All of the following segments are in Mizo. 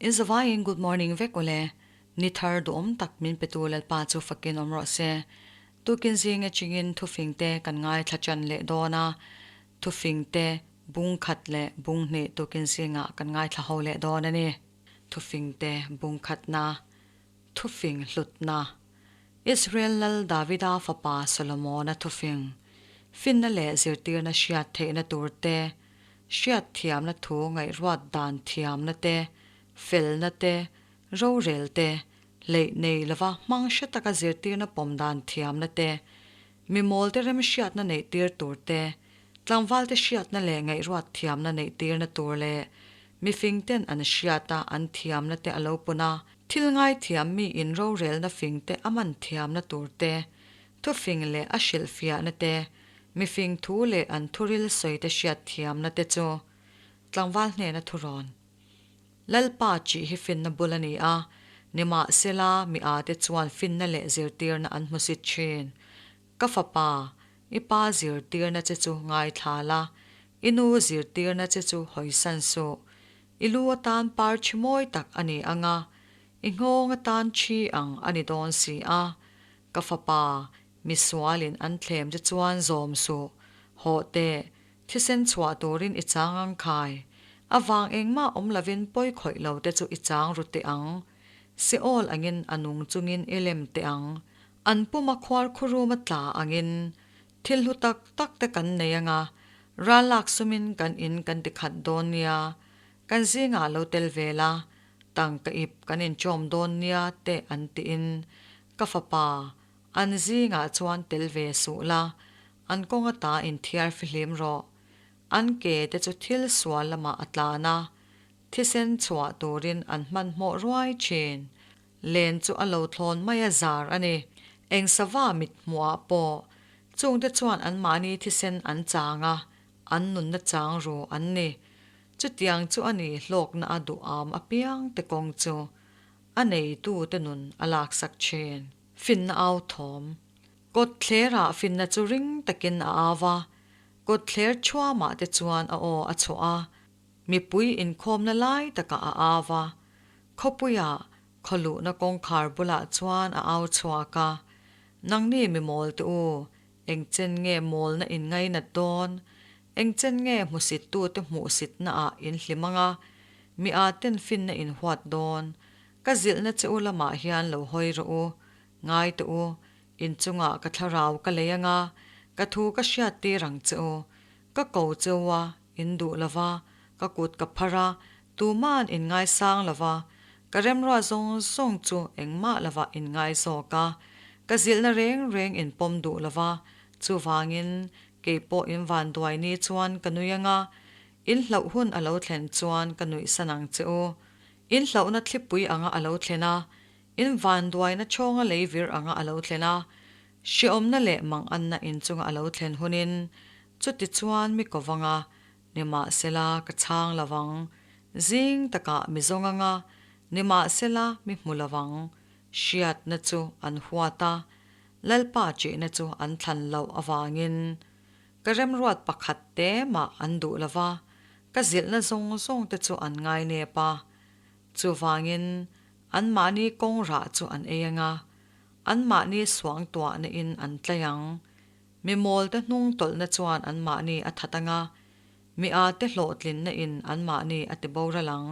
In zavaiin good morning vek ule. Ni thar duhawm tak min petu Lalpa chu fakin awm rawh se. Tukin zing atangin thufing te kan ngaithla tan leh dawn a, thufing te bung khat leh bung hnih tukin zingah kan ngaithla ho leh dawn a ni. Thufing te bung khatna, thufing hlutna, Israel Lal Davida fapa Solomona thufing, finna leh zirtirna hriat theihna tur te, hriatthiamna thu ngaihruat dan thiamna te, felna te, rorel te, hleih nei lova hmang hre taka zirtirna pawm dan thiamna te, mi mawlte remhriatna neih tir tur te, tlangvalte hriatna leh ngaihruat thiamna neih tirna tur leh mifingten an hriata an thiamna te a lo pun a, thil ngaithiam mi in rorelna fingte a man thiamna tur te, thufing leh a hrilhfiahna te, mifing thu leh an thuril sawite hriat thiamna te chu tlangval hnena thurawn. Lalpa chih hi finna bul a ni a, nimahsela mi ate chuan finna leh zirtirna an hmusit thin. Ka fapa, i pa zirtirna che chu ngaithla la, i nu zirtirna che chu hawisan suh. I lu atan par thi mawi tak a ni ang a, i nghawng atan thi ang a ni dawn si a. Ka fapa, misualin an thlem che chuan zawm suh, hawh teh, thisen chhuah turin i chang ang khai. A vang engmah awm lovin pawi khawih lo te chu i chang ru teh ang. Seol angin a nung chungin i lem teh ang. An puma khuar khuruma tla angin thil hlu tak tak te kan nei anga, ral lak sumin kan in kan ti khat dawn nia, kan zingah lo tel ve la, tangka ip kan inchawm dawn nia te an tiin ka fapa an zingah chuan tel ve suh la, an kawng ata inthiar fihlim rawh. An ke te chu thil sual lamah a tlan a, thisen chhuah turin an hmanhmawh ruai thin. Len chu a lo thlawn mai a zar a ni. Eng sava mit hmuhah pawh chungte chuan anmahni thisen an chang a, an nunna chang ru an ni. Chutiang chu a ni hlawkna a duham apiang te kawng chu a neitute nun a laksak thin. Finna au thawm. Kawt thlerah finna chu ring takin a au a, kawt thler chhuamah te chuan a aw a chhuah a, mipui inkhawmna lai takah a au a, khawpuia khawluhna kawngkhar bulah chuan a au chhuak a, Nangni mi mawl te u, engchen nge mawlna in ngainat dawn? Engchen nge hmusittute hmuhsitnaah in hlim anga, mi aten finna in huat dawn? Ka zilhna che u lamah hian lo hawi rawh u, ngai teh u, inchungah ka thlarau ka lei anga, ka thu ka hriattir ang che u. Ka ko che u a, in duh lo va, ka kut ka phar a, tuma'n in ngaisang lo va, ka remruat zawng zawng chu engmah lovah in ngai zawk a, ka zilhna reng reng in pawm duh lo va, chuvangin kei pawh in vanduai ni chuan ka nui anga, in hlauh hun a lo thlen chuan ka nuihsan ang che u. In hlauhna thlipui anga a lo thlen a, in vanduaina chawnga lei vir anga a lo thlen a, hreawmna leh manganna inchunga a lo thlen hunin chutichuan mi kovanga nimahsela ka chhang lovang, zing takah mi zawng anga nimahsela mi hmu lovang, hriatna chu an huat a, Lalpa chihna chu an thlan loh avangin ka remruat pakhat te mah an duh lova, ka zilhna zawng zawng te chu an ngai nep a. Chuvangin anmahni kawng rah chu an ei anga, anmahni suangtuahna in an tlai ang. Mi mawlte hnung tawlhna chuan anmahni a that anga, mi ate hlawhtlinna in anmahni a ti boral ang.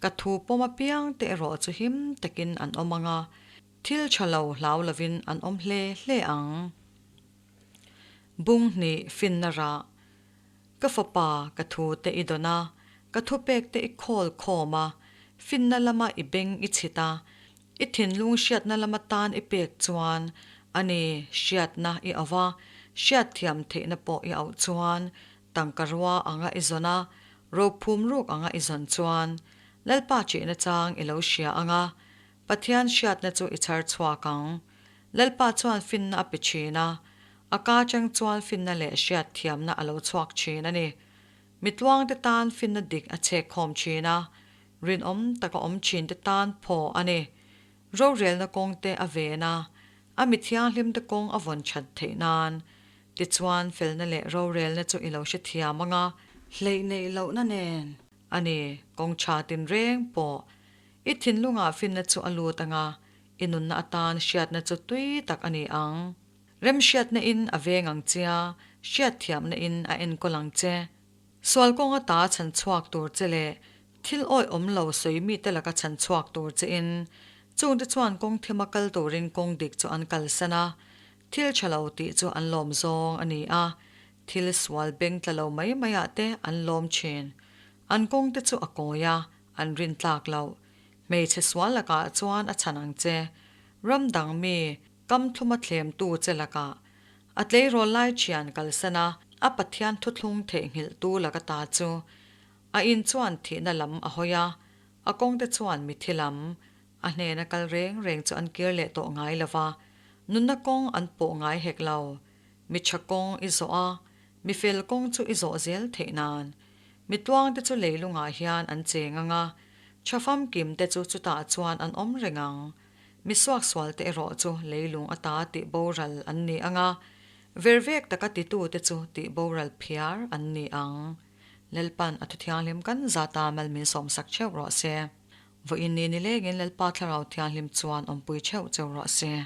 Ka thu pawm apiang te erawh chu him takin an awm anga, thil tha lo hlau lovin an awm hle hle ang. Bung hnih finna rah. Ka fapa, ka thu te i dawn a, ka thupek te i khawl khawm a, finna lama i beng i chhit a, i thinlung hriatna lama tan i pek chuan, a ni, hriatna i auh a, hriatthiam theihna pawh i auh chuan, tangka rua anga i zawn a, rophum ruk anga i zawn chuan, Lalpa chihna chang i lo hria ang a, Pathian hriatna chu i chhar chhuak ang. Lalpa chuan finna a pe thin a, a ka chang chuan finna leh hriatthiamna a lo chhuak thin a ni. Mitluangte tan finna dik a chhek khawm thin a, rinawm taka awm thinte tan phaw a ni. Rorelna kawngte a ven a, a mi thianghlimte kawng a vawn that theih nan. Tichuan felna leh rorelna chu i lo hrethiam ang a. Hleih neih lohna nen a ni, kawng tha tinreng pawh. I thinlungah finna chu a lut anga, i nunna atan hriatna chu tui tak a ni ang. Remhriatna in a veng ang che a, hriatthiamna in a enkawl ang che. Sual kawng ata chhan chhuak tur che leh thil awih awm lo sawi mite laka chhan chhuak tur che in, chungte chuan kawng thima kal turin kawng dik chu an kalsan a, thil tha lo tih chu an lawm zawng a ni a, thil sual beng tla lo mai mai ah te an lawm thin. An kawng te chu a kawi a, an rin tlak loh. Hmeichhe sual lakah chuan a chhan ang che. Ram dang mi kam thluma thlemtu che lakah a tleirawl lai thian kalsan a, a Pathian thuthlung theihnghilhtu laka ta chu a in chuan thihna lam a hawi a, a kawngte chuan mithi lam a hnena kal reng reng chu an kir leh tawh ngai lo va, nunna kawng an pawh ngai hek lo. Mi tha kawng i zawh a, mi fel kawng chu i zawh zel theih nan. Mi tluangte chu leilungah hian an cheng ang a, tha famkimte chu chutah chuan an awm reng ang. Mi suaksualte erawh chu leilung ata tih boral an ni ang a, vervek taka titute chu tih boral phiar an ni ang. Lalpan a thuthianghlim kan zata mal min sawmsak theuh rawh se. Vawiin ni nilengin Lalpa Thlarau Thianghlim chuan awmpui theuh cheu rawh se.